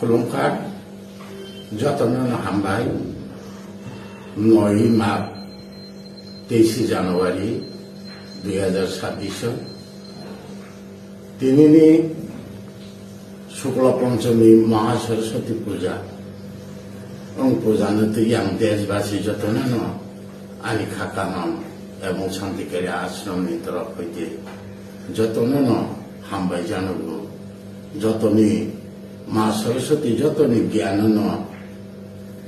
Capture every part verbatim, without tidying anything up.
Khulumkha, jotono no hambai. Noi Mag, teisi January dui hajar sabbish. Tinini Shukla Panchami Maha Saraswati Puja. Ang puja no twi ang deshbasi jotono no ani kha kaham ebong Shantikari Ashram ni torof hoite jotono no hambai janago. Jotoni Ma Saraswati jotoni gyan no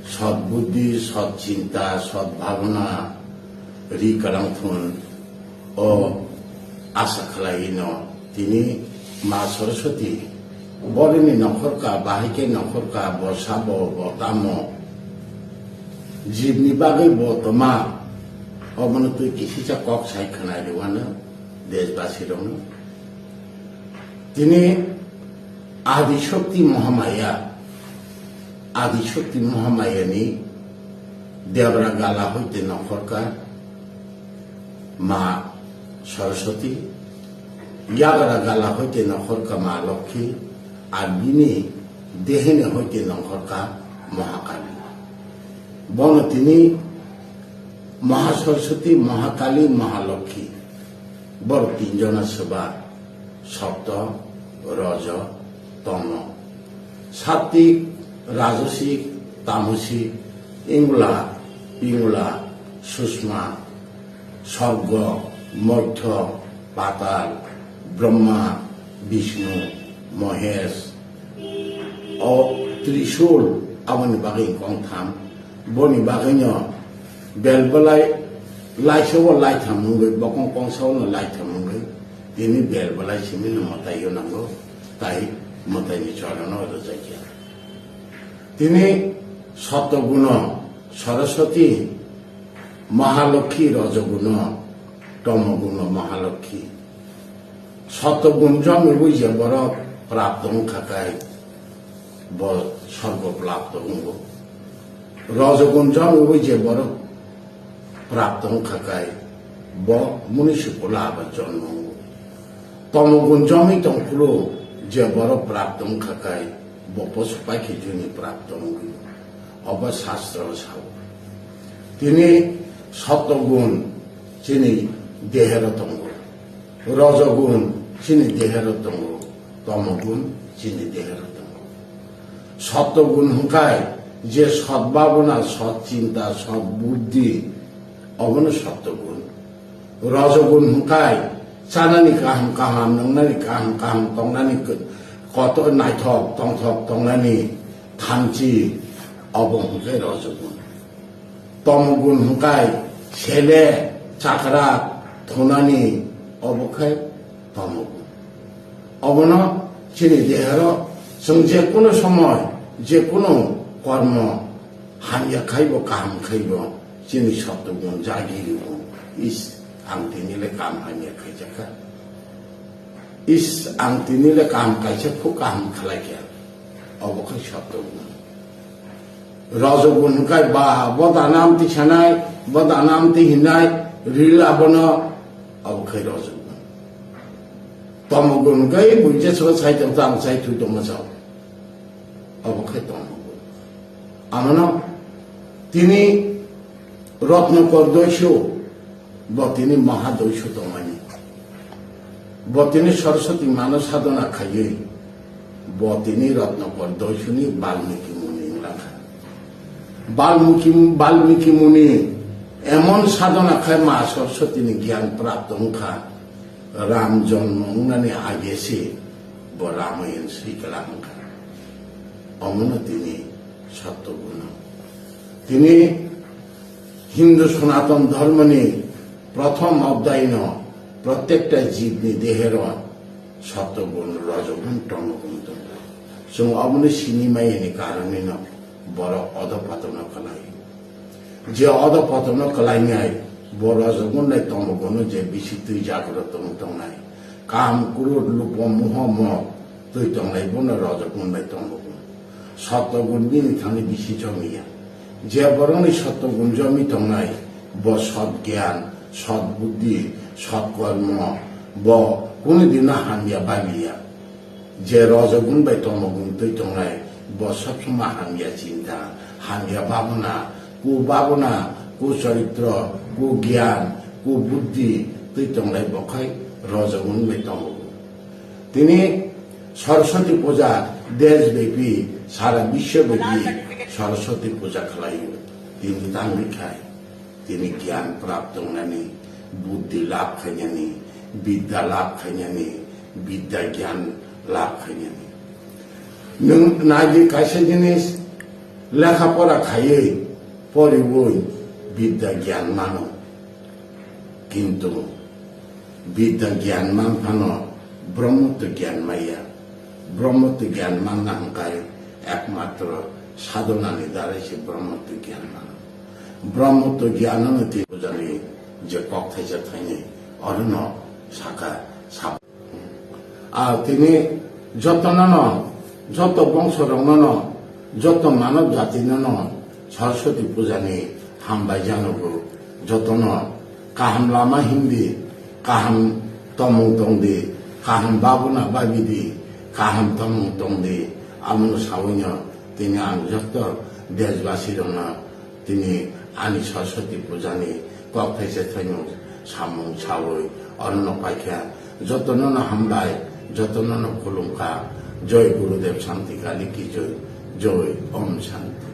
sot buddhi, sot chinta, sot bhabana ri kalang thun. O asa khlai no tini Ma Saraswati borini nokhorka, bahai khe nokhorka, bo sabo, bo tamo, jibni bagwi bo toma, obono twi kisisa kok sai khwnai rwano deshbasi rokno. Tini Adi Shakti Mahamaya, Adi Shakti Mahamaya ni Debra Gala hoite nokhorka Ma Saraswati, Yagra Gala hoite nokhorka Ma Lokhi, ar bini dehene hoite nokhorka Mahakali. Bono tini Maha Saraswati, Mahakali, Mahalokhi. Borok tinjona swba, Sotto, Rojo, Tomo. Sattik, Rajosik, Tamosik, Ingula, Pingula, Sushma, Sorgo, Moitho, Patal, Brahma, Bishnu, Mohesh, o Trishul, aboni bagwi kongtham. Boni bagwino bel belai laisao laitham wngwi, bokong kongsao no laitham wngwi, tini bel belai simi no mwtai yo nango, tai mwtai ni chorano rwjakya. Tini Sotto Guno Saraswati, Mahalokhi Rojo Guno, Tomo Guno Mahalokhi. Sotto gun jom wngwi je borok prapto wngkha khe bo sorgo prapto wngo. Rojo gun jom wngwi je borok prapto wngkha khe bo munisi kula abo jonmo wngo. Tomo gun jomwi tongphuru je borok prapto wngkha khe bo posu paikhe juni prapto wngwi. Obo Shastro sao. Tini Sotto Gun chini dehero tongo. Rojo Gun chini dehero tongo. Tomo Gun chini dehero tongo. Sotto Gun hwnkhe je sot bhabona, sot chinta, sot buddhi, obono Sotto Gun. Rojo gun hwnkhe chanani kaham kaham, nwngnani kaham kaham, tongnani k-, kotor naithok tongthok tongnani thamchi, obo hwnkhe rojo gun. Tomo gun hwnkhe sele chakra thunani, obo khe tomo gun. Obono chini dehero chwng je kunu somoy, je kunu kormo hamya khaibo, kaham khaibo, chini sotto gun jagi rwo. Is, ang tini le kam hamya khaijakha. Is, ang tini le kam kaisa kho kaham khlaikha. Obo khe sotto gun. Rojo gun hwnkhe ba, bo dana amtwi sanai, bo dana amtwi hinai, ril abono, obo khe rojo gun. Tomo gun hwnkhe bui je sobo sai tong tang sai thui tongma sao. Obo khe tomo gun. Amano tini Rotnokor doisu, bo tini Maha doisu tongmani. Bo tini Saraswati mano sadhana khaiwi, bo tini Rotnokor doisuni Balmiki Muni wngkha. Balmiki, Balmiki Muni emon sadhana khai Ma Saraswati ni gyan prapto wngkha, Ram jonmo wngnani age se bo Ramayan swi kwlak wngkha. Omono tini sotto guno. Tini Hindu Sanatan Dharmani prothom odhyaino protekta jibni dehero sotto gun, rojo gun, tomo gun tongo. Chwng omono sini mayani karonino borok odopatono kwlai. Je odopatono kwlainai, bo rojo gun nai tomo guno je bisi twi jagrot tong tongnai. Kam, krod, lupo, moho, moh twi tongnai bono rojo gun nai tomo gun. Sotto gun bini thani bisi jomiya. Je borokni sotto gun jomi tongnai, bo sot gyan, sot buddhi, sot kormo, bo kunu dino hamya babiya. Je rojogun bai tomogun twi tongnai, bo sob somoi hamya chinta, hamya babona, ku babona, ku choritro, ku gyan, ku buddhi twi tongnai bo khai rojogun bai tomogun. Tini Saraswati puja deshbyapi, sara biswabapi Saraswati puja khlaio. Tini tangwi khai. Tini gyan prapto wngnani, buddhi labh khainani, bidya labh khainani, bidya gyan labh khainani. Nwng nai di, kaisa jinis lekha pora khaiwi, poriwi bidya gyan mano. Kintu bidya gyan man phano Brahmotto gyan maya. Brahmotto gyan manna hwnkhe ekmatro sadhonani darai se Brahmotto gyan mano. Brahmotto gyan ano tini pujani je kok thaisa thaini, orono saka sab-, a tini jotonono, joto bongso roknono, joto manob jatinono Saraswati pujani hambai janogo. Jotono kaham lama himdi, kaham tomung tongdi, kaham babona babidi, kaham tomung tongdi, amono sawino tini ang joto deshbasi rokno tini ani Saraswati pujani kok thaisa thaino samung sawi orono paikha. Jotonono hambai, jotonono khulumkha. Joi Gurudev, Shanti Kali ki joi, joi Om Shanti.